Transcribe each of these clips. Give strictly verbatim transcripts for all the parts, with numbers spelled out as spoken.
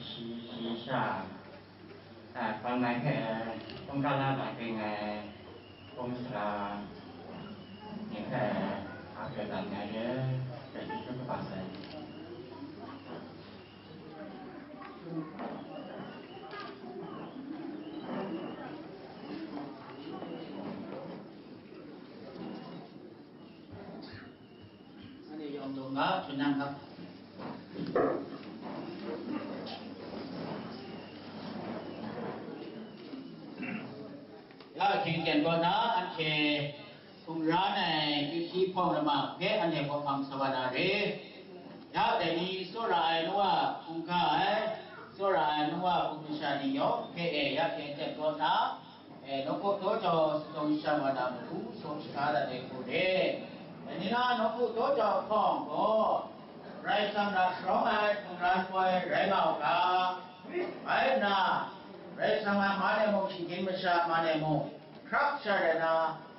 shi, shi sha, a, hpang ai hpe, hkungga la la ging ai, hpung sara ni hpe, a, hpe lam ai Dung nga, hkun nang hkap. Ya, hkying ten kaw na, anhte hkungran ai, kyu hti hpawng lama hpe anhte hpaw hpang sa wa na re. Ya, dai ni tsawra ai nu a hkungga ai, tsawra ai nu a hpung masha ni yawng hpe e, ya, hkying ten kaw na, e, nawku daw jau sadawn sha wa na matu, saw shaga dat ai hku re. Dai ni na nawku daw jau hpawng gaw, Karai Kasang hta sharawng ai hkungran poi rai nga u ga, bai nna, Karai Kasang a man e mung, shinggyim masha man e mung, hkrak sha rai na,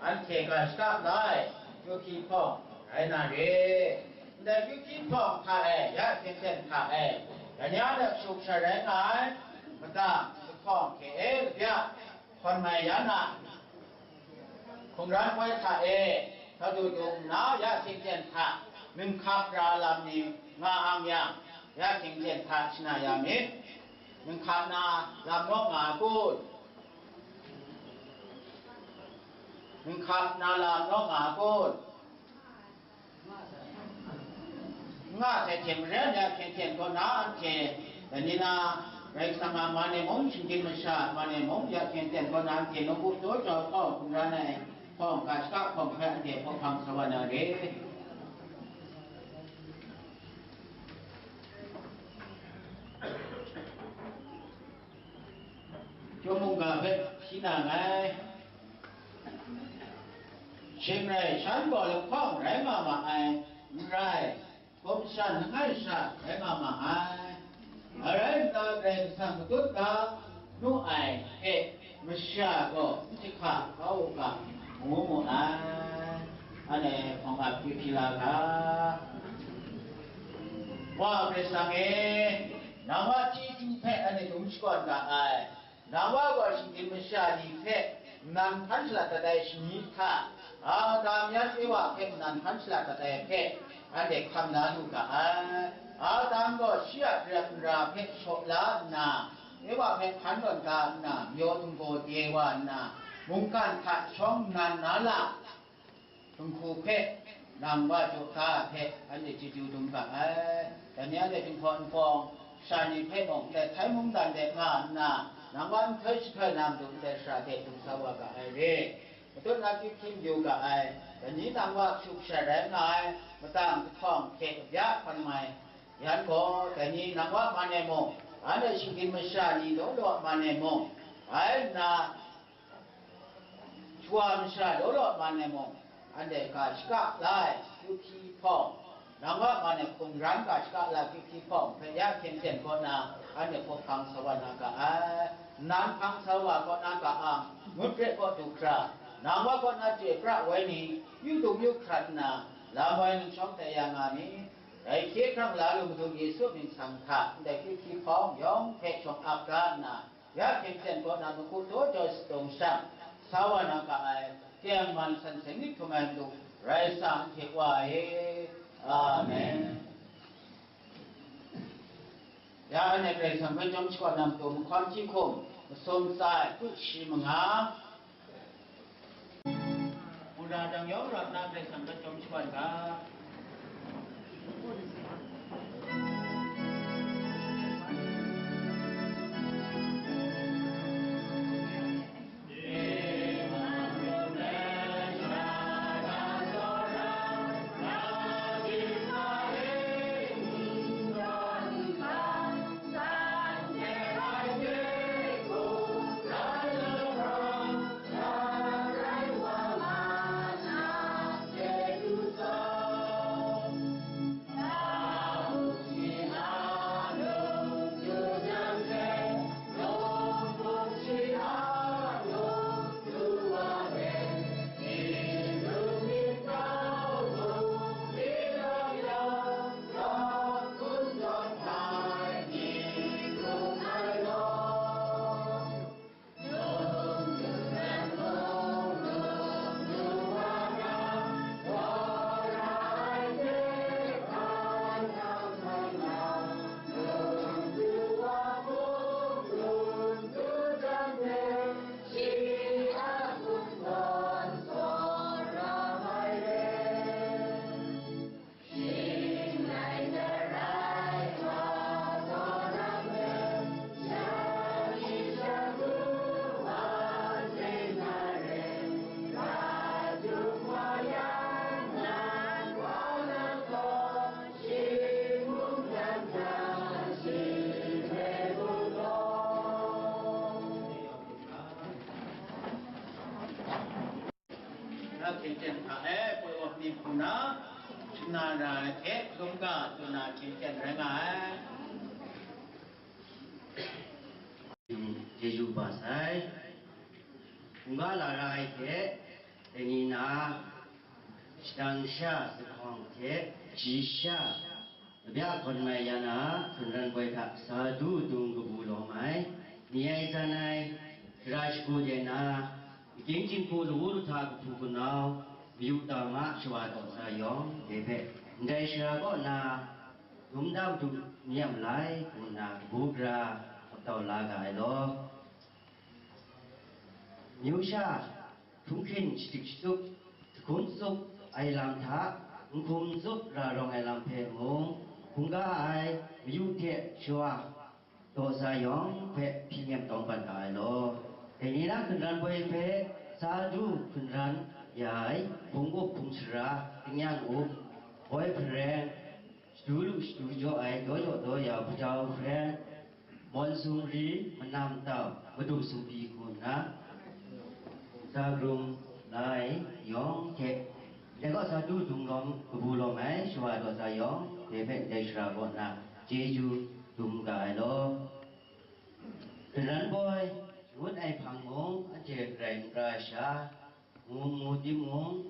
anhte ga shaka la ai, kyu hti hpawng rai na re. Ndai kyu hti hpawng hta e, ya hkying ten hta e, dai ni a hte shut sha rai nga ai, matang, lahkawng hte e, labya, hkawn mai ya na, hkungran poi hta e, sa du dung nna, ya hkying ten hta, ninghkap ra lam ni nga ang yang, ya hkying ten hta shana ya myit. Ninghkap na lam naw nga kun? Ninghkap na lam naw nga kun? Nga sai hte maren ya hkying ten kaw na anhte, dai ni na, Karai Kasang a man e mung, shinggyim masha man e mung, ya hkying ten kaw na anhte nawku daw jau hpawng hkungran ai hpawng, ga shaka hpawng hpe anhte hpaw hpang sa wa na re. Chyum mungga hpe hpyi na nngai. Shing rai, shan gaw lahkawng rai nga ma ai, n rai, gumshan langai sha rai nga ma ai. Arai nna, Karai Kasang matut ga nu ai hte masha gaw n jahka kau u ga, ngu mu ai. Anhte hpawng ap kyu hpyi la ga. Wa Karai Kasang e, nang a chyeju hpe anhte dum shakawn ga ai. Nang wa gaw shinggyim masha ni hpe nnan hkan shalat dat ai shani hta, Adam yan Ewa hpe nnan hkan shalat dat ai hpe, anhte hkam la lu ga ai. Adam gaw shi a karep nra hpe shaw la nna, Ewa hpe hkan tawn ga nna, mayaw htinggaw de wa nna, mungkan hta shawng nnan na la, Dinghku hpe nang wa jaw da hpe, anhte chyeju dum ga ai. Dai ni anhte Jinghpaw Npawng sha ni hpe mung, ndai htai mungdan de nga nna, nang wa nhtoi jahtoi na matu ndai shara de dum sa wa ga ai re. Matut na kyu hpyi mayu ga ai. Dai ni nang wa kashu kasha rai nga ai, matang kahtawng hte kabya hkawn mai yan gaw, dai ni nang wa man e mung, anhte shinggyim masha ni law law man e mung, bai nna, Shawa masha law law man e mung, anhte ga shaka la ai kyu hpyi hpawng, nang wa man e hkungran ga shaka la kyu hpyi hpawng hpe ya hkying ten kaw na, anhte hpaw hpang sa wa na ga ai. Nnan hpang sa wa kaw na ga ang, ngut hpe kaw du hkra, nang wa kaw na chye pra woi ni, yu dung yu hkrat nna, lam woi ningshawng tai ya nga mi. Dai hkye hkrang la lu Madu Yesu mying sang hta, ndai kyu hpyi hpawng yawng hpe shawng ap ga nna, Ya hkying ten kaw na mahku daw jau sadawn shang, sa wa na ga ai, tengman san seng nik htum ai matu, rai sa, anhte Wa e. Amen. Ya anhte Karai Kasang hpe chyawm shakawn na matu, mahkawn hkying hkum, masum tsa ai, kru shi manga, Mura dang yawng ra nna Karai Kasang hpe chyawm shakawn ga. Na, na, na, hte, hkrum ga, tsun na, hkyen hkyen rai nga ai. Chyeju ba sai. Hkungga lara ai hte, dai ni na, shadang sha, zuphpawng hte, ji sha, Labya hkawn mai ya na, hkungran boi hta sa du dung kabu lawm ai, ni ai san ai, shara shagu de na, makying jinghku lawu lahta kahpu kanau, mayu tama shawa taw sa yawng, de hpe, ndai shara kaw na, dum da madu ni a malai, hku nna kabu gara, ap tau la ga ai law. Myu sha, htunghkin shadik shatup, jahkum tsup ai lam hta, nhkum tsup ra rawng ai lam hpe mung, hkungga ai mayu hte shawa daw sa yawng hpe hpyi nem tawng pat ga ai law. Dai ni na hkungran boi hpe sa du hkungran ya ai, hpung up hpung sara, tingnyang up, boi hpareng, shadu lu shadu jaw ai, daw jaw daw ya, hpudau hpareng, mawn sumri, manam tau, madu sumri hku nna, sa krum la ai yawng hte, dai kaw sa du dung lawm, kabu lawm ai shawa daw sa yawng, dai hpe ndai shara kaw na chyeju dum ga ai law. Hkungran boi, ngut ai hpang mung, anhte garai n ra sha, mu mu timung,